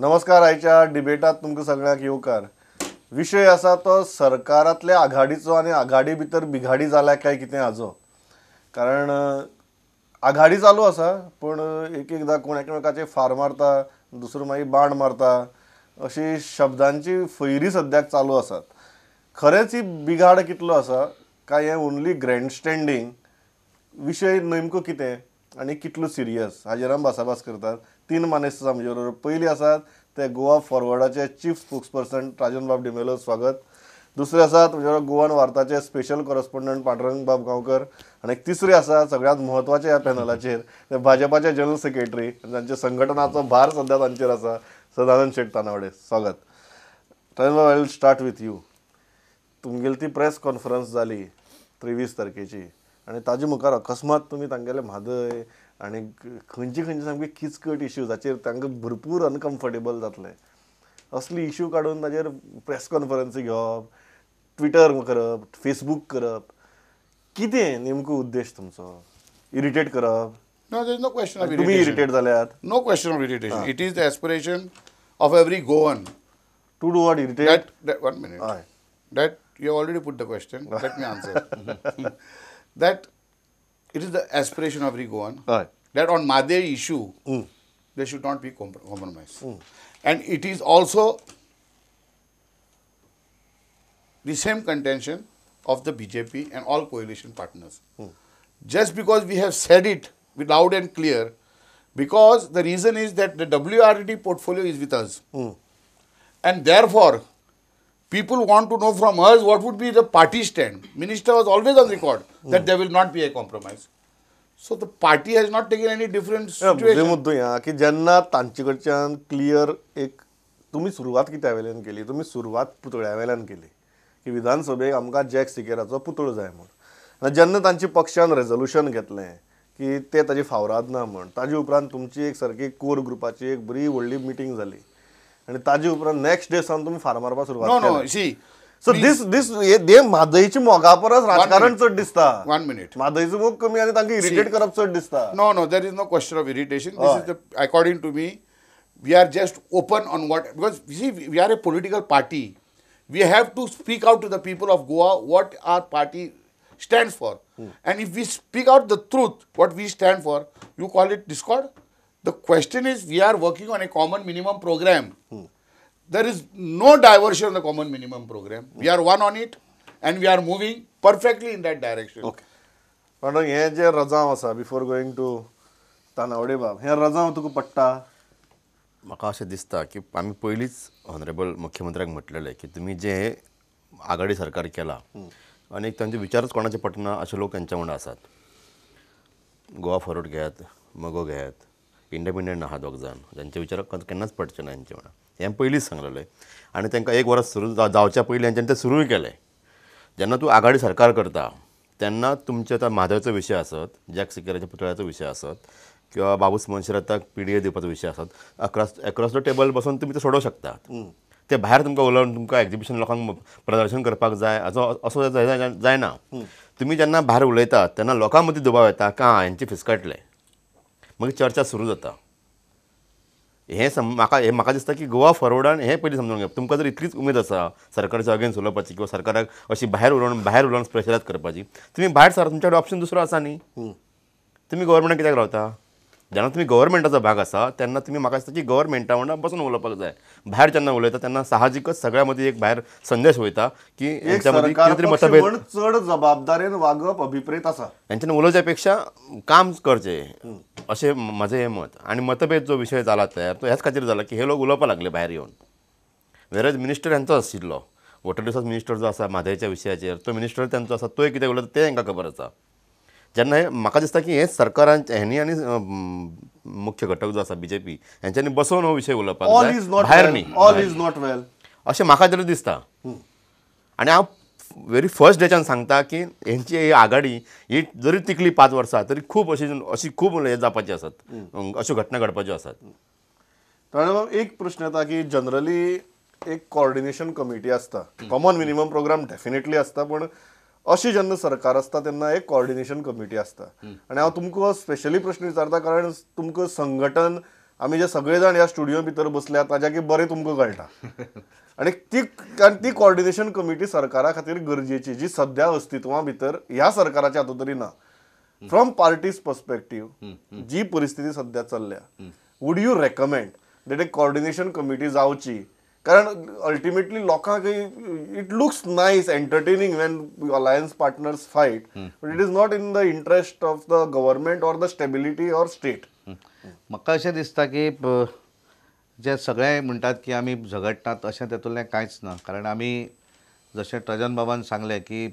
नमस्कार. आयच्या डिबेटात तुमकां सगळ्यांक येवकार. विशय आसा तो सरकारांतल्या आघाडीचो आनी आघाडी भितर बिघाडी जाल्या काय कितें हाजो. कारण आघाडी चालू आसा पूण एक एकदां कोण एकमेकाचेर फार मारता, दुसरो मागीर बाण मारता, अशी शब्दांची फैरी सद्याक चालू आसात. खरेंच ही बिघाड कितलो आसा काय हें ओन्ली ग्रँडस्टँडींग? विशय नेमको कितें आनी कितलो सिरियस हाजेर आमी भासाभास करतात. तीन मानेस्त आमचे बरोबर. पयली आसात ते गोवा फॉरवर्डाचे चीफ स्पोक्सपर्सन राजन बाब डिमेलो, स्वागत. दुसरे आसात तुमचे बरोबर गोवन वार्ताचे स्पेशल कॉरस्पॉन्डंट पांडुरंग बाब गांवकर आनी तिसरे आसा सगळ्यांत म्हत्वाचे ह्या पॅनलाचेर ते भाजपाचे जनरल सेक्रेटरी, तांच्या संघटनाचो भार सद्या तांचेर आसा, सदानंद शेट तानावडे, स्वागत. राजन बाब, I will start with you. तुमगेली ती प्रेस कॉन्फरन्स जाली 23 तारखेची आनी ताजे मुखार अकस्मात तुमी तांगेले म्हादय आनी खंयचे खंयचे सामके किचकट इश्यू जाचेर तांकां भरपूर अनकम्फर्टेबल जातलें असली इश्यू काडून ताजेर प्रेस कॉन्फरन्सी घेवप, ट्विटर करप, फेसबूक करप, कितें नेमको उद्देश तुमचो? इरिटेट करप? No, there is no question of तुमी इरिटेट जाल्यात? No question of irritation. It is the aspiration of every Goan to do what? Irritate? One minute. That you have already put the question, let me answer. That it is the aspiration of every Goan that on Mhadei issue there should not be compromise. And it is also the same contention of the BJP and all coalition partners. Just because we have said it with loud and clear, because the reason is that the WRD portfolio is with us. And therefore, people want to know from us what would be the party stand. Minister was always on record that there will not be a compromise. So the party has not taken any different situation. मुद्दो ह्या की जेन्ना तांचे कडच्यान clear एक तुमी सुरवात कित्या वेल्यान केली, तुमी सुरवात पुतळ्या वेल्यान केली की विधानसभेक आमकां जॅक सिकेराचो पुतळो जाय म्हूण. आनी जेन्ना तांच्या पक्षान रेजोल्युशन घेतलें की ते ताजी फावराद ना म्हूण, ताजे उपरांत तुमची एक सारकी कोर ग्रुपाची एक बरी व्हडली मिटींग जाली आनी ताजे उपरांत नेक्स्ट डे सावन तुमी फार मारपाक सुरवात केली. सी सो दीस दीस हे म्हादयच्या मोगा परस राजकारण चड दिसता. 1 minute. म्हादयचो मोग कमी आनी तांकां इरिटेट करप चड दिसता. No, no, there is no question of irritation. This is the, according to me, we are just open on what, because see, we are a political party. We have to speak out to the people of Goa what our party stands for. And if we speak out the truth, what we stand for, you call it discord? The question is, we are working on a common minimum program. There is no diversion on the common minimum program. We are one on it and we are moving perfectly in that direction. Okay. पण हे जे रजांव आसा, before going two Tanavade बाब, हे रजांव तुका पडटा? म्हाका अशें दिसता की आमी पयलींच ऑनरेबल मुख्यमंत्र्याक म्हटलेलें की तुमी जे आघाडी सरकार केला आनी तांचे विचारच कोणाचे पटना अशे लोक तांच्या वांगडा आसात. गोवा फॉरवर्ड घेयात, मगो घेयात, इंडिपेंडंट आहा दोग जाण, जांचे विचार केन्नाच पडचे ना हेंचे वांगडा. हें पयलींच सांगलेलें आनी तांकां एक वर्स सुरू जावच्या पयलीं हेंच्यांनी तें सुरूय केलें. जेन्ना तूं आघाडी सरकार करता तेन्ना तुमचे आतां म्हादयचो विशय आसत, जॅक सिकेराच्या पुतळ्याचो विशय आसत किंवा बाबूस मोन्सेराताक PDA दिवपाचो विशय आसत, अक्रॉस the table बसून तुमी ते सोडोवंक शकतात. ते भायर तुमकां उलोवन तुमकां एक्जिबिशन लोकांक प्रदर्शन करपाक जाय असो असो जायना. तुमी जेन्ना भायर उलयतात तेन्ना लोकां मदीं दुबाव येता का हेंचे फिसकटले, मागीर चर्चा सुरू जाता. हें म्हाका हें म्हाका दिसता की गोवा फॉरवर्डान हें पयलीं समजून घेवप. तुमकां जर इतलीच उमेद आसा सरकाराच्या अगेन्स्ट उलोवपाची किंवा सरकाराक अशी भायर उलोवन प्रेशरायज करपाची, तुमी भायर सर, तुमच्या कडेन ऑप्शन दुसरो आसा न्ही. तुमी गव्हर्मेंटान कित्याक रावता? जेन्ना तुमी गव्हर्मेंटाचो भाग आसा तेन्ना तुमी म्हाका दिसता की गव्हर्मेंटा वांगडा बसून उलोवपाक जाय. भायर जेन्ना उलयता तेन्ना साहजिकच सगळ्या मदीं एक भायर संदेश वयता की हेंच्या मदीं कितें तरी मतभेद, चड जबाबदारेन वागप अभिप्रेत आसा. हेंच्यानी उलोवच्या पेक्षा काम करचें अशें म्हाजें हें मत. आनी मतभेद जो विशय जाला तयार तो ह्याच खातीर जाला की हे लोक उलोवपाक लागले भायर येवन. वेरज मिनिस्टर हेंचो आशिल्लो, वॉटर रिसोर्स मिनिस्टर जो आसा म्हादयच्या विशयाचेर तो मिनिस्टर तेंचो आसा, तोय कितें उलयता तें हेंकां खबर आसा. जेन्ना हें म्हाका दिसता की हें सरकारान हेंणी आनी मुख्य घटक जो आसा BJP हेंच्यांनी बसोवन हो विशय उलोवपाक जाय, भायर न्ही. ऑल is not वेल अशें म्हाका तरी दिसता. आनी हांव व्हेरी फर्स्ट डेच्यान सांगता की हेंची ही आघाडी ही जरी टिकली 5 वर्सां तरी खूब अशी अशी खूब हें जावपाची आसात, अश्यो घटना घडपाच्यो आसात. बाब, एक प्रश्न येता की जनरली एक कॉर्डिनेशन कमिटी आसता, कॉमन मिनिमम प्रोग्राम डेफिनेटली आसता, पूण अशी जेन्ना सरकार आसता तेन्ना एक कॉर्डिनेशन कमिटी आसता. आनी हांव तुमकां स्पेशली प्रश्न विचारता कारण तुमकां संघटन आमी जे सगळे जाण ह्या स्टुडियो भितर बसल्या ताज्या बरें तुमकां कळटा. आनी ती कॉर्डिनेशन कमिटी सरकारा खातीर गरजेची, जी सद्या अस्तित्वा भितर ह्या सरकाराच्या हातूंत तरी ना. फ्रॉम पार्टीज पर्स्पेक्टीव जी परिस्थिती सद्या चल्ल्या, would you recommend that a coordination committee जावची? कारण अल्टिमेटली लोकांक it looks nice, entertaining when alliance partners fight, but it is not in the interest of the government or the stability or state. म्हाका अशें दिसता की जे सगळे म्हणटात की आमी झगडटात अशें तातूंतलें कांयच ना. कारण आमी जशें ट्रजन बाबान सांगलें की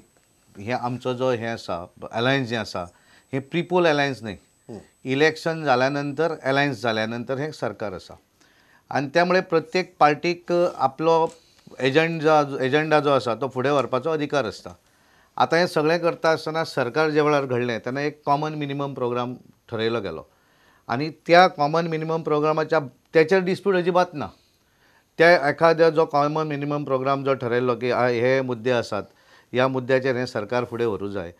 हें आमचो जो हें आसा अलायन्स जें आसा हें प्रिपोल अलायन्स न्हय, इलेक्शन जाल्या नंतर अलायन्स जाल्या नंतर हें सरकार आसा आनी त्यामुळे प्रत्येक पार्टीक आपलो एजंडा जो आसा तो फुडें व्हरपाचो अधिकार आसता. आतां हें सगळें करता आसतना सरकार ज्या वेळार घडलें तेन्ना एक कॉमन मिनिमम प्रोग्राम ठरयलो गेलो आनी त्या कॉमन मिनिमम प्रोग्रामाच्या तेचेर डिस्प्यूट अजिबात ना. त्या एखाद्या जो कॉमन मिनिमम प्रोग्राम जो ठरयल्लो की हे मुद्दे आसात, ह्या मुद्द्याचेर हें सरकार फुडें व्हरूं जाय,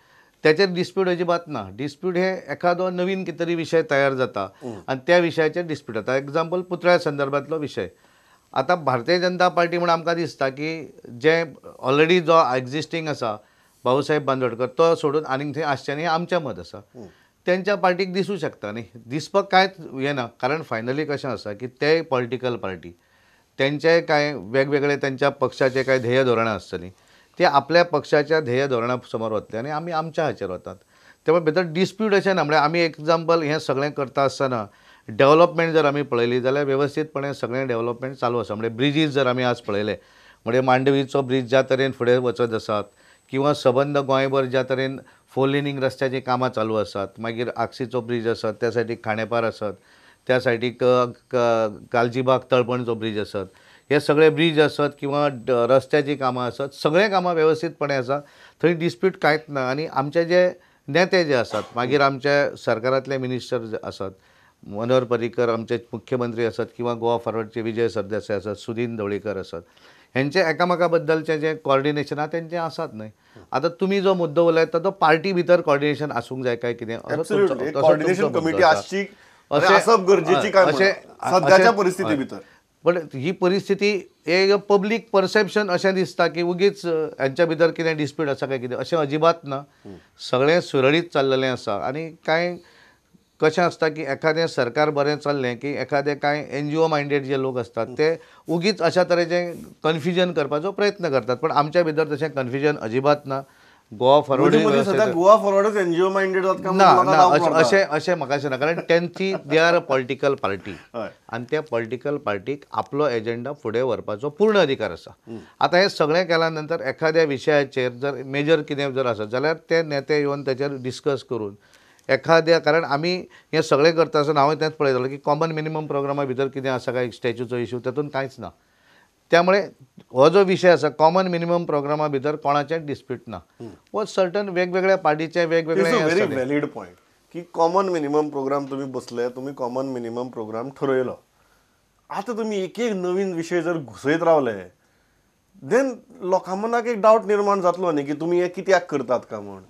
त्याचेर डिस्प्यूट अजिबात ना. डिस्प्यूट हे एखादो नवीन कितें तरी विशय तयार जाता आनी त्या विशयाचेर डिस्प्यूट जाता. एग्जाम्पल पुतळ्या संदर्भांतलो विशय. आतां भारतीय जनता पार्टी म्हूण आमकां दिसता की जे ऑलरेडी जो एग्जिस्टींग आसा भाऊसाहेब बांदोडकर तो सोडून आनीक थंय आसचें न्ही, हें आमचें मत आसा. तेंच्या पार्टीक दिसूं शकता न्ही, दिसपाक कांयच हें ना. कारण फायनली कशें आसा की ते पॉलिटिकल पार्टी तेंचे कांय वेगवेगळे तेंच्या पक्षाचे कांय ध्येय धोरणां आसतलीं, ते आपल्या पक्षाच्या ध्येय धोरणा समोर वतले आनी आमी आमच्या हाचेर वतात. त्यामुळे भितर डिस्प्यूट अशें ना. म्हळ्यार आमी एग्जाम्पल हें सगळें करता आसतना डेवलपमेंट जर आमी पळयली जाल्यार वेवस्थीतपणे सगळें डेवलपमेंट चालू आसा. म्हणजे ब्रिजीस जर आमी आज पळयले म्हणजे मांडवीचो ब्रीज ज्या तरेन फुडें वचत आसात किंवा सबंद गोंयभर ज्या तरेन फोर लेनींग रस्त्याचीं कामां चालू आसात, मागीर आगशीचो ब्रीज आसत, त्या सायडीक खांडेपार आसत, त्या सायडीक गालजीबाग तळपणचो ब्रीज आसत, हे सगळे ब्रीज आसत किंवा रस्त्याचीं कामां आसत, सगळें कामां वेवस्थीतपणे आसा. थंय डिस्प्यूट कांयच ना. आनी आमचे जे नेते जे आसात, मागीर आमचे सरकारांतले मिनिस्टर जे आसात, मनोहर पर्रीकर आमचे मुख्यमंत्री आसत किंवा गोवा फॉरवर्डचे विजय सरदेसाय आसत, सुदीन ढवळीकर आसत, हेंचे एकामेका बद्दलचें जें कॉर्डिनेशन आसा तेंचें आसात न्हय. आतां तुमी जो मुद्दो उलयता तो पार्टी भितर कॉर्डिनेशन आसूंक जाय काय कितें, कॉर्डिनेशन कमिटी आसची आसप गरजेची काय सद्याच्या परिस्थिती भितर. पण ही परिस्थिती एक पब्लीक परसेप्शन अशें दिसता की उगीच हेंच्या भितर कितें डिस्प्यूट आसा काय कितें, अशें अजिबात ना. सगळें सुरळीत चल्लेलें आसा. आनी कांय कशें आसता की एखादें सरकार बरें चल्लें की एखादें कांय एनजीओ मायंडेड जे लोक आसतात ते उगीच अशा तरेचें कन्फ्युजन करपाचो प्रयत्न करतात. पण आमच्या भितर तशें कन्फ्युजन अजिबात ना. गोवा फॉरवर्ड गोवा फॉरवर्डच एनजीओ मायंडेड ना ना अशें अशें म्हाका दिसना. कारण तेंची they are a political party आनी त्या पॉलिटिकल पार्टीक आपलो एजेंडा फुडें व्हरपाचो पूर्ण अधिकार आसा. आतां हें सगळें केल्या नंतर एखाद्या विशयाचेर जर मेजर कितें जर आसत जाल्यार ते नेते येवन तेचेर डिस्कस करून एखाद्या, कारण आमी हें सगळें करता आसतना हांवें तेंच पळयतालें की कॉमन मिनिमम प्रोग्रामा भितर कितें आसा काय स्टॅच्यूचो इशू, तातूंत कांयच ना. त्यामुळे हो जो विशय आसा कॉमन मिनिमम प्रोग्रामा भितर कोणाचेंच डिस्प्यूट ना. हो सर्टन वेगवेगळ्या पार्टीचे वेगवेगळे व्हेरी व्हॅलीड पॉयंट की कॉमन मिनिमम प्रोग्राम तुमी बसले, तुमी कॉमन मिनिमम प्रोग्राम ठरयलो, आतां तुमी एक एक नवीन विशय जर घुसयत रावले देन लोकां मनाक एक डावट निर्माण जातलो न्ही की तुमी हें कित्याक करतात काय म्हूण.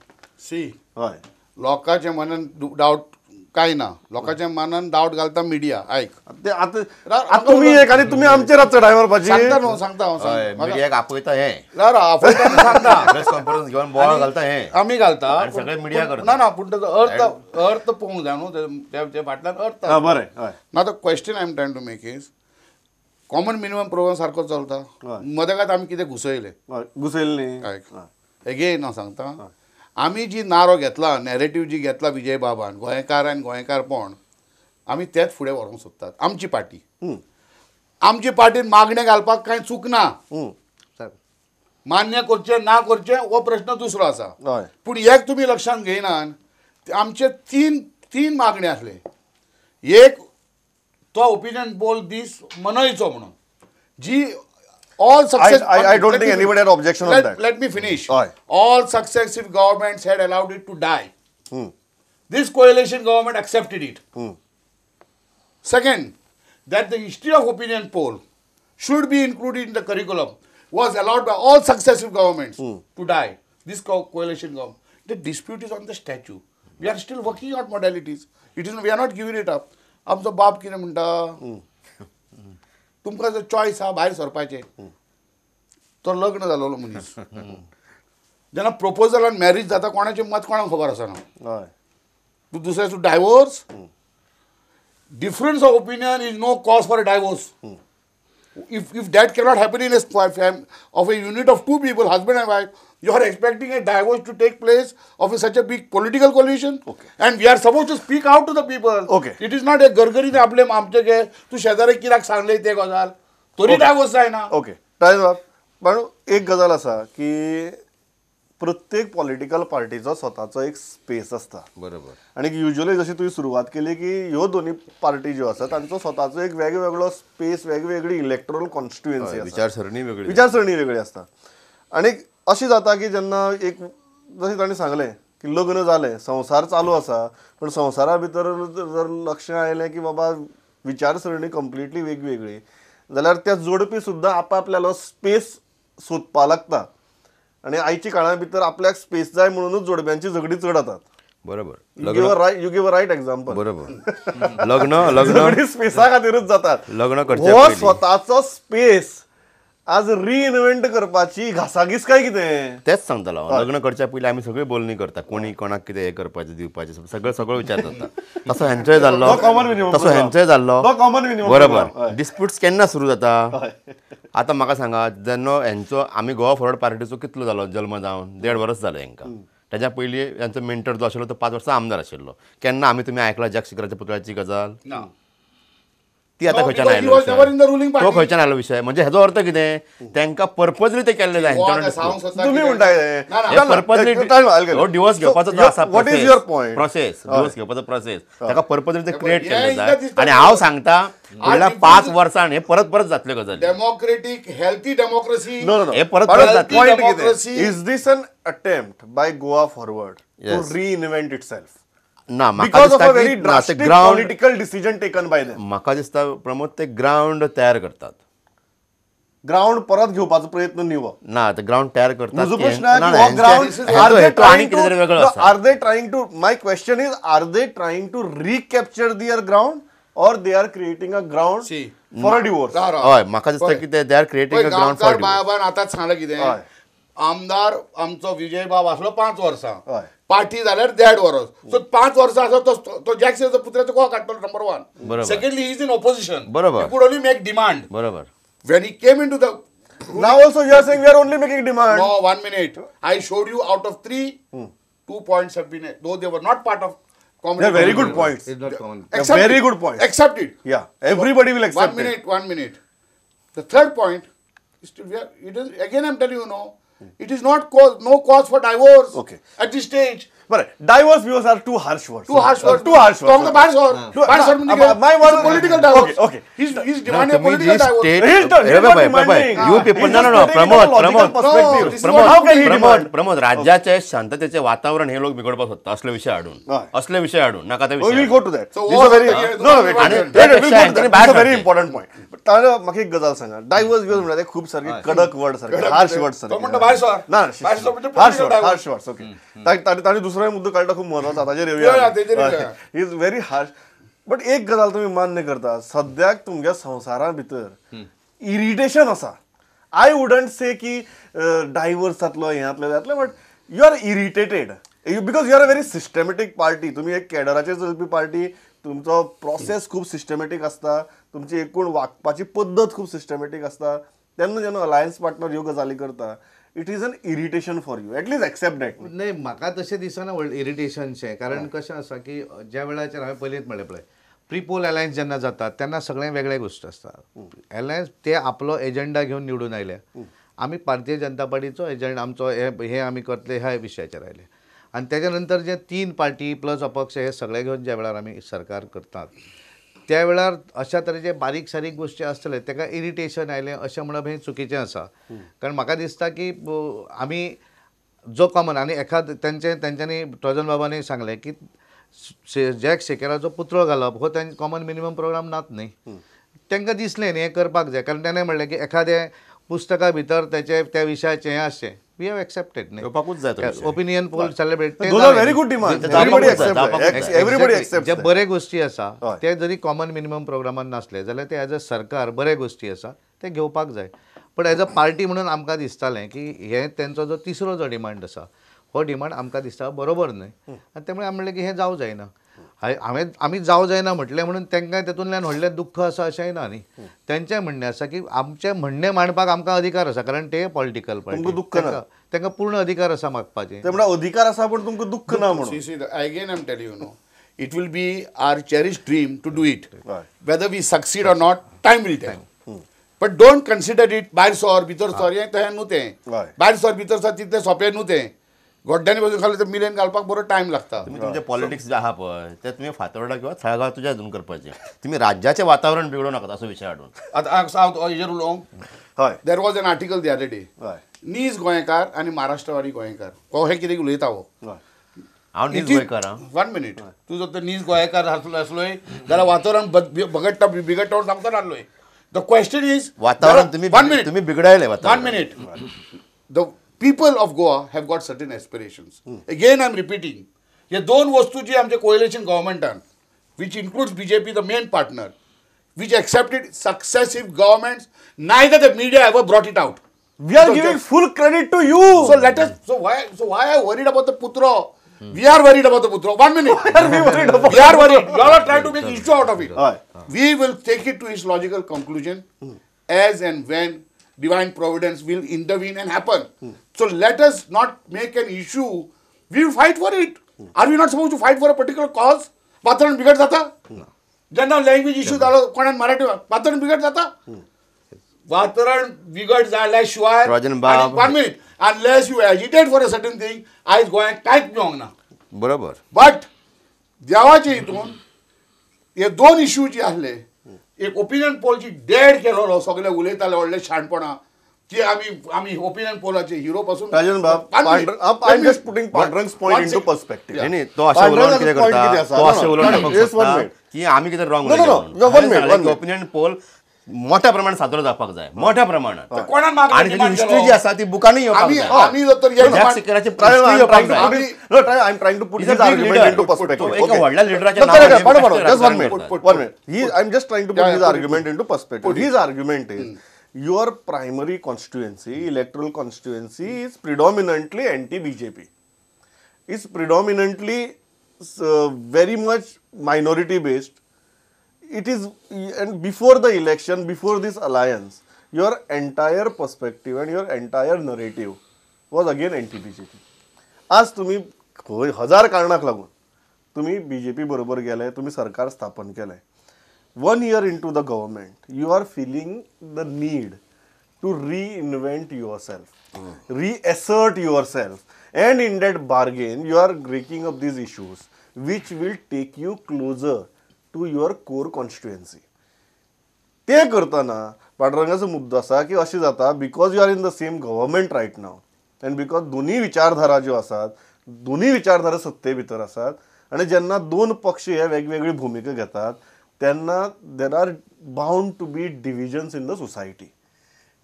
सी हय, लोकांच्या मनान डावट काय ना, लोकांच्या मनान डावट घालता मिडिया. आयक आतां तुमी एक आनी तुमी आमचेर चडाय मारपाची सांगता न्हू, सांगता हांव मिडियाक आपयता हें आपयता सांगता, प्रेस कॉन्फरन्स घेवन बोवाळ घालता हें आमी घालता, सगळे मिडिया करता. ना ना, पूण ताचो अर्थ अर्थ पळोवंक जाय न्हू, ते फाटल्यान अर्थ. बरें हय. ना the question I am trying to make is common minimum programme सारको चलता, मदगात आमी कितें घुसयलें घुसयलें न्ही. आयक एगेन हांव सांगता, आमी जी नारो घेतला, नॅरेटीव जी घेतला विजय बाबान, गोंयकार आनी गोंयकारपण, आमी तेच फुडें व्हरूंक सोदतात. आमची पार्टी, आमची पार्टीन मागणें घालपाक कांय चूक ना, मान्य करचें ना करचें हो प्रश्न दुसरो आसा. पूण एक तुमी लक्षांत घेयनात, आमचे तीन मागणे आसले. एक तो ओपिनियन पोल दीस मनयचो म्हणून, जी all success I don't think anybody had objection on that. Let me finish. All successive governments had allowed it to die. This coalition government accepted it. Second, that the history of opinion poll should be included in the curriculum was allowed by all successive governments to die. This coalition government. The dispute is on the statue. We are still working out modalities. It is, we are not giving it up. आमचो बाप कितें म्हणटा, तुमकां जर choice आहा भायर सरपाचें, तो लग्न जालोलो मनीस जेन्ना प्रपोजलान मॅरेज जाता कोणाचें मत कोणाक खबर आसना, तूं दुसऱ्या तूं divorce. Difference of opinion is no cause for a divorce. If that cannot happen in a of a unit of two people, husband and wife, you are expecting a divorce to take place of such a big political coalition. Okay. And we are supposed to speak out to the people. Okay. It is not a gargari आपले आमचे गे तू शेजारी कित्याक सांगले ते गजाल तरी डायवोर्स जायना. ओके, पण एक गजाल आसा की प्रत्येक पॉलिटिकल पार्टीचो स्वताचो एक स्पेस आसता. बरोबर. आनी युजली जशी तुवें सुरवात केली की ह्यो दोनी पार्टी ज्यो आसा तांचो स्वताचो एक वेगवेगळो स्पेस, वेगवेगळी इलेक्ट्रल कॉन्स्टिट्युएन्सी, विचारसरणी वेगळी, विचारसरणी वेगळी आसता. आनी अशें जाता की जेन्ना एक जशें ताणें सांगलें की लग्न जालें, संवसार चालू आसा, पण संवसारा भितर जर लक्ष आयलें की बाबा विचारसरणी कंप्लिटली वेगवेगळी जाल्यार त्या जोडपी सुद्दां आपआपल्यालो स्पेस सोदपा लागता. आनी आयच्या काळा भितर आपल्याक स्पेस जाय म्हणूनच जोडप्यांची झगडी चड जातात. बरोबर. You give a right example. बरोबर. लग्न लग्न स्पेसा खातीरच जातात. लग्न करचे हो स्वताचो स्पेस आज रिइन्व्हेंट करपाची घासाघीस काय कितें तेच सांगतालो. लग्न करच्या पयलीं आमी सगळी बोलणी करता, कोणी कोणाक कितें हें करपाचें दिवपाचें सगळें सगळो विचार जाता. तसो हेंचोय जाल्लो, तसो हेंचोय जाल्लो. बरोबर. डिस्प्यूट्स केन्ना सुरू जाता आतां म्हाका सांगा, जेन्ना हेंचो आमी गोवा फॉरवर्ड पार्टीचो कितलो जालो जल्म जावन 1.5 वर्स जालें हेंकां. तेज्या पयलीं हेंचो मेंटर जो आशिल्लो तो 5 वर्सां आमदार आशिल्लो. केन्ना आमी तुमी आयकला जॅक सिक्राच्या पुतळ्याची गजाल? ती आतां खंयच्यान आयलो तो खंयच्यान आयलो विशय. म्हणजे हेजो अर्थ कितें, तांकां पर्पजली ते केल्ले जाय. तुमी म्हणटा पर्पजली हो डिवोर्स घेवपाचो जो आसा प्रोसेस, डिवोर्स घेवपाचो प्रोसेस ताका पर्पजली ते क्रिएट केल्ले जाय. आनी हांव सांगता फुडल्या 5 वर्सां हे परत परत जातल्यो गजाली. डेमोक्रेटीक हेल्थी डेमोक्रेसी हे परत परत जातले. Is this an attempt by Goa Forward to reinvent itself? ना, म्हाका दिसता political decision taken by them. म्हाका दिसता प्रमोद ते ग्रावंड तयार करतात, ग्रावंड परत घेवपाचो प्रयत्न न्ही हो ना, ते ग्रावंड तयार करतात. म्हजो प्रश्न are they trying to, my question is are they trying to recapture their ground or they are creating a ground for a divorce? हय, म्हाका दिसता की they are creating a ground for divorce. बाबान आतांच सांगलें कितें, आमदार आमचो विजय बाब आसलो 5 वर्सां, पार्टी जाल्यार 1.5 वर्स, सो 5 वर्सां आसा तो जॅक्सनाचो पुतळ्याचो कोण काडटलो? Number 1. Secondly he is in opposition. बरोबर. He could only make demand. बरोबर. When he came into the now also you are saying we are only making demand. No, 1 minute. I showed you out of 3, 2 points have been, though they were not part of common. They are very good points. It's not common. Very good points. Accept it. Yeah, everybody will accept it. 1 minute. The third point is to, we are, it is again I am telling you, no, it is not cause, no cause for divorce. Okay. At this stage. But divorce views are too harsh words. Too harsh words. Too harsh words. From the harsh word. Harsh word. My word. Political divorce. Okay. Okay. He's demanding a political divorce. He's not demanding. You people, no, no, no. Pramod, Pramod. Pramod. How can he demand? Pramod, राज्याचे शांततेचे वातावरण हे लोक बिघडपाक सोदता असले विषय हाडून, असले विषय हाडून नाका ते विषय. We will go to that. So this is a very no no wait. This is a very important point. ताणें म्हाका एक गजाल सांगा, डायवर्स बिवर्स म्हणल्यार खूब सारके कडक वर्ड सारके, हार्श वर्ड सारके. ना, harsh word, harsh words. Okay. ताणें दुसरो मुद्दो काडटा खूब म्हत्वाचो, ताजेर येवया. Is very harsh. But एक गजाल तुमी मान्य करता, सद्याक तुमच्या संवसारा भितर इरिटेशन आसा. I wouldn't से की डायवर्स जातलो, हें जातलें जातलें, but you are irritated because you are a very systematic party. तुमी एक कॅडराचेर चलपी पार्टी, तुमचो प्रोसेस खूब सिस्टमॅटीक आसता, तुमची एकूण वागपाची पद्दत खूब सिस्टमॅटीक आसता. तेन्ना जेन्ना अलायन्स पार्टनर ह्यो गजाली करता, it is an irritation for you, at least accept that. न्हय, म्हाका तशें दिसना व्हडलें इरिटेशनशें. कारण कशें आसा की ज्या वेळाचेर हांवें पयलींच म्हणलें पळय, प्री पोल अलायन्स जेन्ना जाता तेन्ना सगळें वेगळे गोश्ट आसता. अलायन्स ते आपलो एजंडा घेवन निवडून आयले, आमी भारतीय जनता पार्टीचो एजंडा आमचो हे आमी करतले ह्या विशयाचेर आयले. आनी तेच्या नंतर जे 3 पार्टी प्लस अपक्ष हे सगळे घेवन ज्या वेळार आमी सरकार करतात त्या वेळार अशा तरेचे बारीक सारीक गोश्टी आसतले, ताका इरिटेशन आयलें अशें म्हणप हें चुकीचें आसा. कारण म्हाका दिसता की आमी जो कॉमन आनी एखाद तेंच्यांनी ट्रोजन बाबांनी सांगलें की जॅक सेकेराचो पुतळो घालप हो तेंचे कॉमन मिनिमम प्रोग्राम नात न्ही. तांकां दिसलें न्ही हें करपाक जाय. कारण तेणें म्हणलें की एखादें पुस्तका भितर तेचे त्या विशयाचें हें आसचें, we have accepted न्ही. Opinion poll celebrate, very good demand, everybody accept. जे बरे गोश्टी आसा ते जरी कॉमन मिनिमम प्रोग्रामान नासले जाल्यार ते एज अ सरकार बरे गोश्टी आसा ते घेवपाक जाय. पण एज अ पार्टी म्हणून आमकां दिसतालें की हे तेंचो जो तिसरो जो डिमांड आसा हो डिमांड आमकां दिसता बरोबर न्हय, आनी त्यामुळे आमी म्हणलें की हें जावं जायना. हांवें आमी जावं जायना म्हटलें म्हणून तांकां तेतूंतल्यान व्हडलें दुख्ख आसा अशेंय ना न्ही. तेंचें म्हणणें आसा की आमचें म्हणणें मांडपाक आमकां अधिकार आसा, कारण ते पॉलिटिकल पार्टी, तांकां पूर्ण अधिकार आसा मागपाचें. अधिकार आसा पूण तुमकां दुख्ख ना म्हणून. Again I am telling you no, it will be our cherished dream to do it. Whether we succeed or not, time will tell. But don't consider it भायर सर भितर सर हें तशें न्हू तें. भायर सर भितर सर तितलें सोंपें न्हू तें. गड्ड्यांनी बसून खालें तर मिलेन घालपाक बरो टायम लागता. तुमी तुमचें पॉलिटिक्स जे आहा पळय ते तुमी फातोर्डा किंवा थळागांव तुज्या हितून करपाचें, तुमी राज्याचें वातावरण बिगडोवं नाकात असो विशय हाडून. आतां हांव हेजेर उलोवंक, हय, there was an article the other day, नीज गोंयकार आनी महाराष्ट्रवादी गोंयकार हो हें कितें उलयता हो. हांव नीज गोंयकार. 1 मिनीट, तूं जर तर नीज गोंयकार आसलो आसलोय जाल्यार वातावरण बगडटा बिगडटा म्हणून सांगता नासलोय. The question is वातावरण तुमी तुमी बिगडायलें. 1 minute, the people of Goa have got certain aspirations. Again, I am repeating, हे दोन वस्तू जी आमचे coalition governmentan, which includes BJP, the main partner, which accepted successive governments, neither the media ever brought it out. We are giving full credit to you. So let us, so why are you worried about the Putro? We are worried about the Putro. 1 minute. Why are we worried about We are worried. You all are trying to make issue out of it. We will take it to its logical conclusion as and when divine providence will intervene and happen. So let us not make an issue. We will fight for it. Are we not supposed to fight for a particular cause? वातावरण बिगड जाता जेन्ना language issue जालो कोणान मराठी, वातावरण बिगड जाता. वातावरण बिगड जाल्या शिवाय 1 minute, unless you agitate for a certain thing, आयज गोंयांत कांयच मेळोंक ना. बरोबर. बट देवाचे हितून हे दोन इश्यू जे आसले, एक ओपिनियन पोलची डेड केलोलो, सगळे उलयताले व्हडले शाणपणां की आमी आमी ओपिनियन पोलाचे हिरो पासून. राजन बाब, I am just putting Pandurang's point into perspective. न्ही, तो अशें उलोवन कितें करता, तो अशें उलोवन की आमी कितें wrong. Opinion poll मोठ्या प्रमाणात साजरो जावपाक जाय, मोठ्या प्रमाणात. आनी तेजी हिस्ट्री जी आसा ती बुकांनी येवपाक जाय. व्हडल्या लिडराच्या I am just trying to put his argument into perspective. His argument is your primary constituency, electoral constituency is predominantly anti-BJP. It's predominantly very much minority based. It is, and before the election, before this alliance, your entire perspective and your entire narrative was again anti-BJP. आज तुम्ही हजार कारणाक लागून तुम्ही BJP बरोबर गेले, तुम्ही सरकार स्थापन केले. 1 year into the government, you are feeling the need to reinvent yourself, reassert yourself, and in that bargain, you are breaking up these issues, which will take you closer to your core constituency. ते करताना पांडुरंगाचो मुद्दो आसा की अशें जाता, because you are in the same government right now, and because दोन्ही विचारधारा ज्यो आसात, दोन्ही विचारधारा सत्ते भितर आसात, आनी जेन्ना दोन पक्ष हे वेगवेगळी भुमिका घेतात तेन्ना there are bound to be divisions in the society.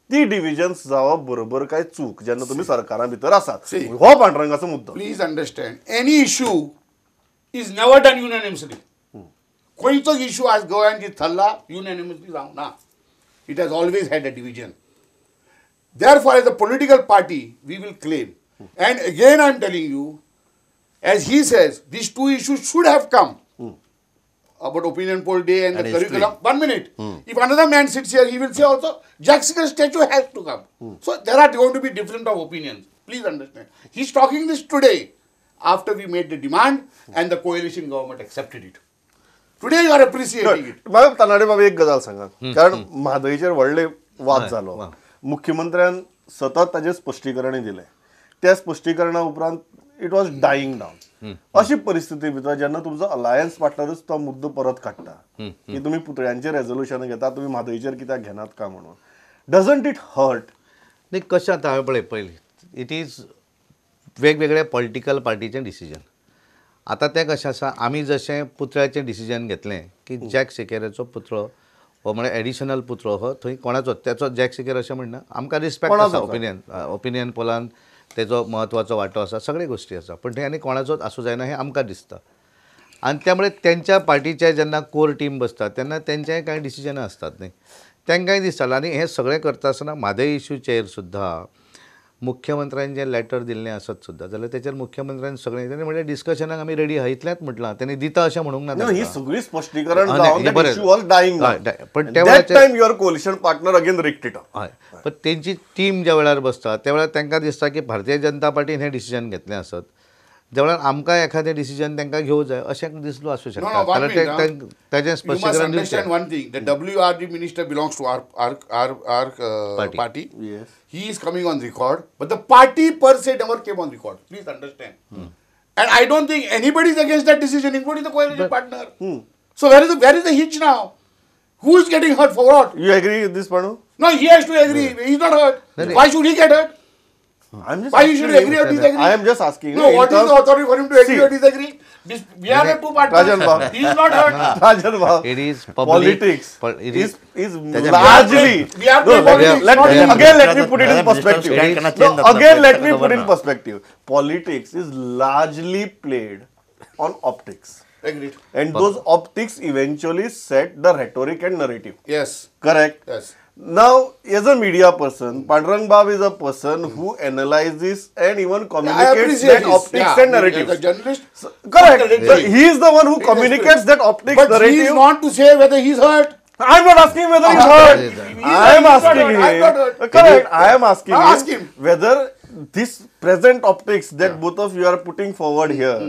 ती डिविजन्स जावप बरोबर काय चूक जेन्ना तुमी सरकारा भितर आसात, हो पांडुरंगाचो मुद्दो. Please understand, any issue is never done unanimously. खंयचोच इशू आज गोंयांत जी थल्ला युनॅनिमसली जावंक ना. It has always had a division. Therefore as a political party we will claim, and again I am telling you, as he says, these two issues should have come about opinion poll day and the curriculum. 1 minute. If another man sits here, he will say also, Jack Sequeira statue has to come. So there are going to be different of opinions. Please understand. He's talking this today after we made the demand and the coalition government accepted it. Today you are appreciating it. म्हाका तानाडे बाबा एक गजाल सांगा, कारण म्हादयचेर व्हडले वाद जालो, मुख्यमंत्र्यान सतत ताजेर स्पश्टीकरणय दिलें, त्या स्पश्टीकरणा उपरांत it was dying down. अशी परिस्थिती भितर जेन्ना तुमचो अलायन्स पार्टनरूच तो मुद्दो परत काडटा की तुमी पुतळ्यांचेर रेजोल्युशन घेता, तुमी म्हादयचेर कित्याक घेनात का म्हणून, डजंट it hurt? न्ही, कशें आतां हांवें पळय, पयलीं it is वेगवेगळ्या पॉलिटिकल पार्टीचें डिसिजन. आतां तें कशें आसा, आमी जशें पुतळ्याचें डिसिजन घेतलें की जॅक सिकेराचो पुतळो हो म्हळ्यार एडिशनल पुतळो हो थंय कोणाचो तेचो जॅक सिकेर अशें म्हणना, आमकां रिस्पेक्ट आसा, ओपिनियन ओपिनियन पोलान तेजो म्हत्वाचो वांटो आसा, सगळे गोश्टी आसा, पण थंय आनी कोणाचोच आसूं जायना हें आमकां दिसता. आनी त्यामुळे तेंच्या पार्टीचे जेन्ना कोर टीम बसता तेन्ना तेंचेय कांय डिसिजनां आसतात न्ही, तांकांय दिसतालें. आनी हें सगळें करता आसतना म्हादय इशूचेर सुद्दां मुख्यमंत्र्यान जें लॅटर दिल्लें आसत सुद्दां जाल्यार तेचेर मुख्यमंत्र्यान सगळें तेणें म्हणलें डिस्कशनाक आमी रेडी आहा इतलेंच म्हटलां, तेणी दिता अशें म्हणूंक ना. ही सगळी स्पश्टीकरण जावन पण your coalition partner again raked it up. हय, पण तेंची टीम ज्या वेळार बसता त्या वेळार तांकां दिसता की भारतीय जनता पार्टीन हें डिसिजन घेतलें आसत, ज्या वेळार आमकां एखादें डिसिजन तांकां घेवंक जाय अशें दिसलो आसूं शकता, कारण ताजें स्पश्टीकरण दिवचें. One thing, the WRD minister belongs to our party. Yes. He is coming on record, but the party per se never came on record. Please understand. And I don't think anybody is against that decision, including the coalition partner. So where is the hitch now? Who is getting hurt for what? You agree with this, Panu? No, he has to agree. He is not hurt. Why should he get hurt? I'm just Why you should agree or disagree? I am just asking. No, what is the authority for him to agree or disagree? This, we are the two partners. He is not hurt. Rajan Bab, it is public, politics. It is largely. We are no, politics. Let me put it in perspective. No, again, let me put in perspective. Politics is largely played on optics. Agreed. And those optics eventually set the rhetoric and narrative. Yes. Correct. Yes. Now, as a media person, Pandurang Bab is a person who analyzes and even communicates that optics and narratives. As a journalist, so, correct. So he is the one who communicates that optics but narrative. But he is not to say whether he is hurt. I am not asking whether he is hurt. I am asking him. Correct. I am asking him whether this present optics that both of you are putting forward here,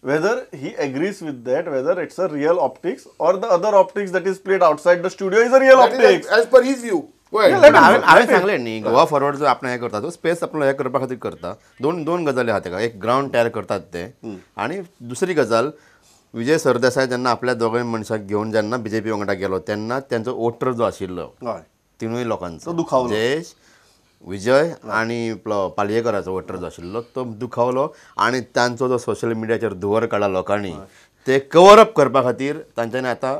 whether he agrees with that, whether it's a real optics or the other optics that is played outside the studio is a real that optics. Is as per his view. हांवें सांगलें न्ही, Goa forward जो आपण हें करता तो space आपलो हें करपा खातीर करता. दोन दोन गजाली आहा तेका, एक ग्रावंड तयार करतात ते, आनी दुसरी गजाल विजय सरदेसाय जेन्ना आपल्या दोगांय मनशाक घेवन जेन्ना बीजेपी वांगडा गेलो तेन्ना तेंचो वोटर जो आशिल्लो तिनूय लोकांचो, जयेश, विजय आनी पालयेकराचो वोटर जो आशिल्लो तो दुखावलो, आनी तांचो जो सोशल मिडियाचेर धुंवर काडला लोकांनी ते कवर अप करपा खातीर तांच्यांनी आतां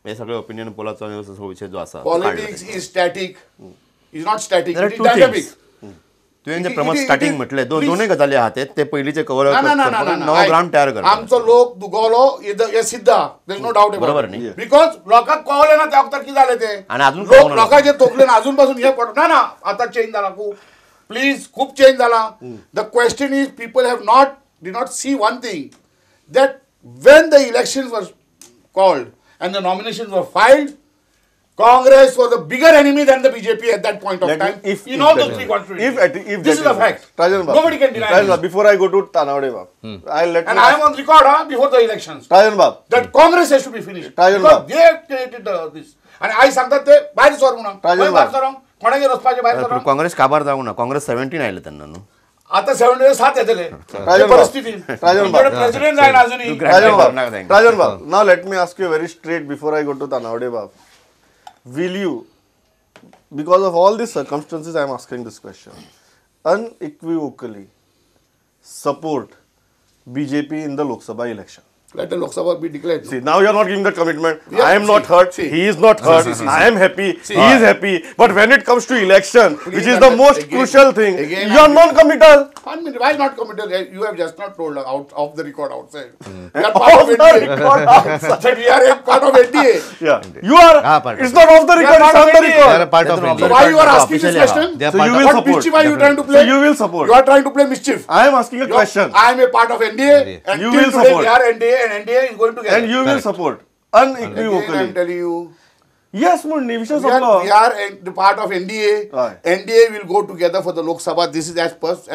हे सगळे ओपिनियन पोलाचो विशय जो आसा. Politics is static, is not static, it is dynamic. तुवें जे प्रमोद स्टार्टींग म्हटलें दोनूय गजाली आहा ते पयलींचे कवर अप करपाक नवो ग्रावंड तयार करता. आमचो लोक दुगावलो हें सिद्ध आहा, there is no doubt about. बरोबर न्ही? Because लोकांक कळलें ना त्या वखतार कितें जालें तें, आनी अजून लोक लोकांचे तोखलेन अजून पासून हें पडना ना, आतां चेंज जाला खूब, प्लीज खूब चेंज जाला. The question is people have not did not see one thing, that when the elections were called and the nominations were filed, Congress was a bigger enemy than the BJP at that point of time. In all those three constituencies. This is a fact. Rajan Bab, nobody can deny this. Before I go to Tanavade Bab, I'll let and I am on record before the elections. Rajan Bab, that Congress has to be finished. Rajan Because they have created this. And I सांगतात ते भायर sir म्हणून. Rajan Bab, कोणागेर वचपाचें भायर sir. Congress काबार जावंक ना, काँग्रेस 17 आयले तेन्ना न्हू. आता 77 येतले परिस्थिती प्रेसिडेंट जायना अजूनही. Rajan Bab, now let me ask you very straight before I go to Tanavade Bab. Will you, because of all these circumstances I am asking this question, unequivocally support BJP in the Lok Sabha election? Let the Lok Sabha be declared. See, now you are not giving the commitment. Yeah, I am not hurt. See, he is not hurt. See, I am happy. See, he is happy. But when it comes to election, please, which is the most again, crucial thing, again, you are non-committal. 1 minute. Why not committal? You have just not told out of the record outside. We are off part of the NDA. Record outside. We are a part of NDA. Yeah. You are. It's not off the record. It's on the record. They are a part of NDA. So why you are asking this question? So you will What support. mischief are you trying to play? So you will support. You are trying to play mischief. I am asking a question. I am a part of NDA. And you till will today support. We are NDA and NDA is going together. And you will support unequivocally. Again, I am telling you. Yes, Mundi, we are the part of NDA. Right. NDA will go together for the Lok Sabha. This is as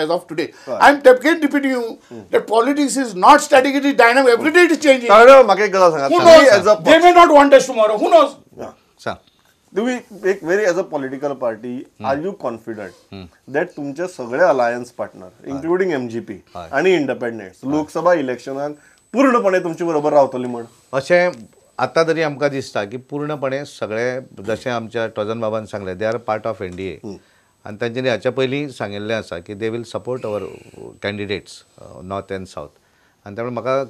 of today. Right. I am again repeating you that politics is not static, it is dynamic. Every day it is changing. Who knows? They may not want us tomorrow. Who knows? Yeah. Sir. Do we very as a political party, are you confident that तुमचे सगळे alliance partner, including MGP आणि independents, Lok Sabha इलेक्शनाक पूर्णपणे तुमचे बरोबर रावतली म्हण? अशें आतां तरी आमकां दिसता की पूर्णपणे सगळे जशें आमच्या टोजन बाबान सांगलें, they are part of NDA आनी तांच्यांनी हाच्या पयलीं सांगिल्लें आसा की they will support our candidates north and south, आनी त्यामुळे म्हाका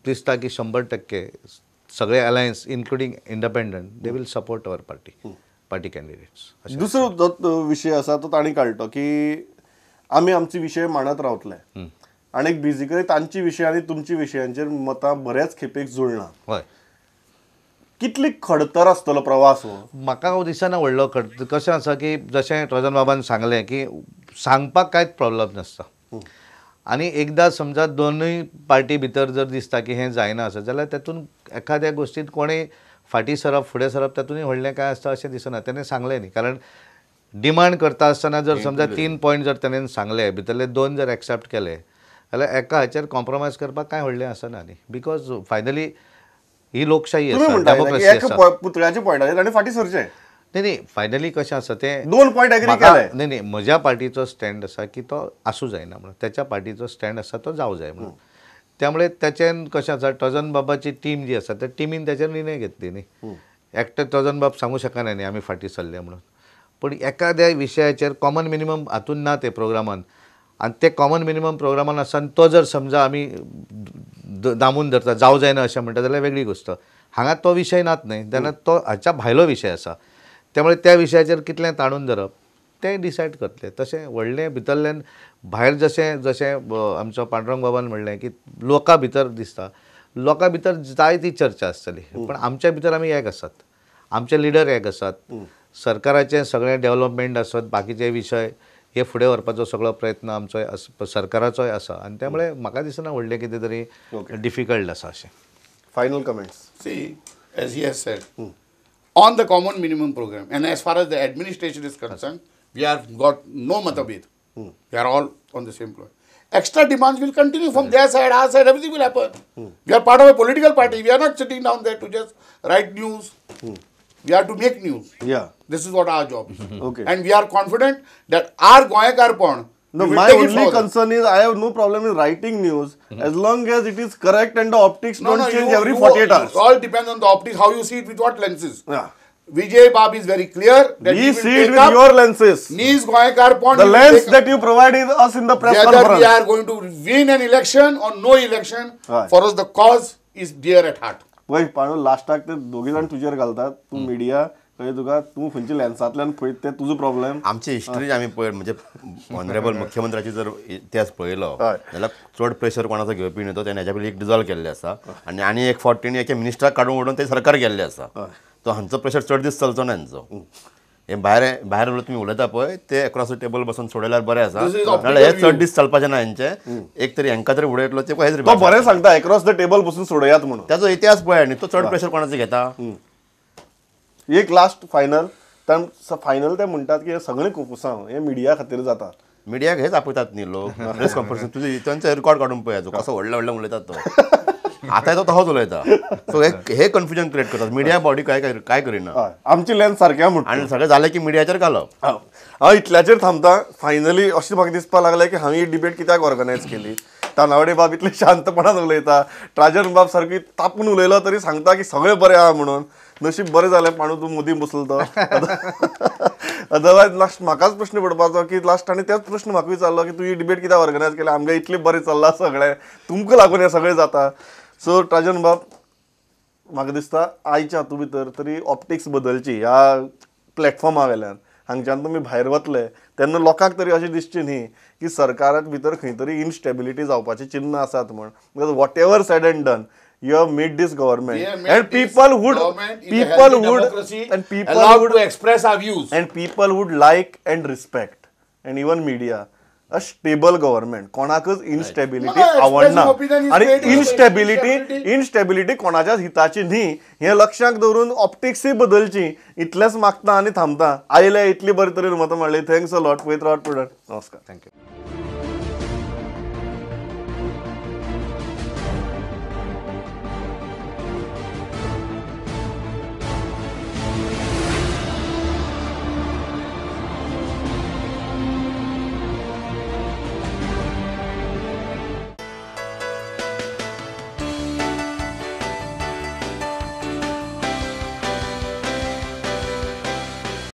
दिसता की 100% सगळे alliance including independent they will support our party candidates. दुसरो जो विशय आसा तो तांणी काडलो की आमी आमचे विशय मांडत रावतले आनी बेजिकली तांची विशय आनी तुमची विशयांचेर मतां बऱ्याच खेपेक जुळना. हय, कितली खडतर आसतलो प्रवास हो? म्हाका दिसना व्हडलो खडतर. कशें आसा की जशें ट्रोजन बाबान सांगलें की सांगपाक कांयच प्रॉब्लम नासता आनी एकदां समजा दोनूय पार्टी भितर जर दिसता की हें जायना आसा जाल्यार तातूंत एखाद्या गोश्टींत कोणें फाटीं सरप फुडें सरप तातूंतय व्हडलें कांय आसता अशें दिसना. तेणें सांगलें न्ही, कारण डिमांड करता आसतना जर समजा 3 पॉयंट जर तेणें सांगले भितरले 2 जर एक्सेप्ट केले जाल्यार एका हाचेर कॉम्प्रोमायज करपाक कांय व्हडलें आसना न्ही, because finally ही लोकशाही आसा, डेमोक्रेसी आसा. पुतळ्याचे पॉयंटाचेर आनी फाटीं सरचें न्ही न्ही, फायनली कशें आसा तें 2 पॉयंट एग्री केले. न्ही न्ही, म्हज्या पार्टीचो स्टँड आसा की तो आसूं जायना म्हणून, त्याच्या पार्टीचो स्टँड आसा तो जावं जाय म्हणून. त्यामुळे त्याच्यान कशें आसा ट्रोजन बाबाची टीम जी आसा त्या टिमीन त्याचेर निर्णय घेतली न्ही. एकटे ट्रोजन बाब सांगू शकना न्ही आमी फाटीं सरले म्हणून, पूण एखाद्या विशयाचेर कॉमन मिनिमम हातून ना ते प्रोग्रामान आनी ते कॉमन मिनिमम प्रोग्रामान आसा आनी तो जर समजा आमी दामून धरता जावं जायना अशें म्हणटा जाल्यार वेगळी गोश्ट. हांगा तो विशय नात न्ही, तेन्ना तो हाच्या भायलो विशय आसा, त्यामुळे त्या विशयाचेर कितलें ताणून धरप तें डिसायड करतले. तशें व्हडलें भितरल्यान भायर जशें जशें आमचो पांडुरंग बाबान म्हणलें की लोकां भितर दिसता, लोकां भितर जाय ती चर्चा आसतली, पण आमच्या भितर आमी एक आसात, आमचे लिडर एक आसात, सरकाराचें सगळें डेवलपमेंट आसत बाकीचे विशय हे फुडें व्हरपाचो सगळो प्रयत्न आमचो सरकाराचोय आसा आनी त्यामुळे म्हाका दिसना व्हडलें कितें तरी डिफिकल्ट आसा अशें. Final comments. See, as he has said, on the common minimum program and as far as the administration is concerned, we have got no matabhed. We are all on the same floor. Extra demands will continue from their side, our side, everything will happen. We are part of a political party. We are not sitting down there to just write news. We are to make news. Yeah. This is what our job is. Okay. And we are confident that our Goenkarpon. No, my only concern is I have no problem in writing news as long as it is correct and the optics don't change every 48 hours. It all depends on the optics, how you see it, with what lenses. Yeah. Vijay Bab is very clear that we see it with your lenses. Niz Goenkarpon. The lens that you provide is us in the press conference. Whether we are going to win an election or no election, for us the cause is dear at heart. पळय पांडू लास्टाक ते दोगी जाण तुजेर घालतात, तूं media कळ्ळें तुका, तूं खंयच्या लेन्सांतल्यान पळयत तें तुजो प्रॉब्लेम. आमची हिस्ट्री आमी पळय म्हणजे ऑनरेबल मुख्यमंत्र्याची जर इतिहास पळयलो जाल्यार चड प्रेशर कोणाचो घेवपी न्हय तो, तेणें हेच्या पयलीं एक डिजॉल्व केल्लें आसा आनी आनी एक फावट तेणी एका मिनिस्टराक काडून उडोवन ते सरकार गेल्लें आसा. तो हांचो प्रेशर चड दीस चलचो ना हेंचो. हे भायर भायर तुमी उलयता पळय ते एक्रॉस the table बसून सोडयल्यार बरें आसा, नाल्यार हे चड दीस चलपाचें ना हेंचे. एक तरी हेंकां तरी उडयतलो ते पळय, तो बरें सांगता एक्रॉस the table बसून सोडयात म्हणून. ताचो इतिहास पळय न्ही, तो चड प्रेशर कोणाचो घेता. एक लास्ट फायनल फायनल ते म्हणटात की हे सगळें कोफुसांव हे मिडिया खातीर जाता. मिडियाक हेच आपयतात न्ही लोक प्रेस कॉन्फरन्स, तुजें तांचो रिकॉर्ड काडून पळय कसो व्हडले व्हडले उलयतात तो, आतां तो तसोच उलयता. सो हे कन्फ्युजन क्रिएट करतात मिडिया बॉडी काय काय करिना. आमची लेन्स सारक्या म्हणटा आनी सगळें जालें की मिडियाचेर घालप. हांव इतल्याचेर थांबता. फायनली अशें म्हाका दिसपाक लागलें की हांवें ही डिबेट कित्याक ऑर्गनायज केली. तानावडे बाब इतले शांतपणान उलयता, ट्राजन बाब सारकी तापून उलयलो तरी सांगता की सगळें बरें आहा म्हणून. नशीब बरें जालें पांडू तूं मदीं बसलो तो, अदरवायज लास्ट म्हाकाच प्रश्न पडपाचो की लास्ट आनी तेच प्रश्न म्हाका विचारलो की तूं ही डिबेट कित्याक ऑर्गनायज केली, आमगें इतलें बरें चल्लां सगळें, तुमकां लागून हें सगळें जाता. सो ट्राजन बाब म्हाका दिसता आयच्या हातूंत भितर तरी ऑप्टिक्स बदलची ह्या प्लॅटफॉर्मा वेल्यान. हांगच्यान तुमी भायर वतले तेन्ना लोकांक तरी अशें दिसचें न्ही की सरकाराक भितर खंय तरी इनस्टेबिलिटी जावपाची चिन्नां आसात म्हण. Because whatever said and done, you have made this government and people would allowed to express our views and people would like and respect and even media a stable government. कोणाकच instability आवडना आनी instability कोणाच्याच Hitachi न्ही हें लक्षांत दवरून ऑप्टिक्सूय बदलची इतलेंच मागता आनी थांबता. आयले इतली बरे तरेन मतां मांडली, thanks a lot. पळयत रावत प्रुडंट. नमस्कार, thank you.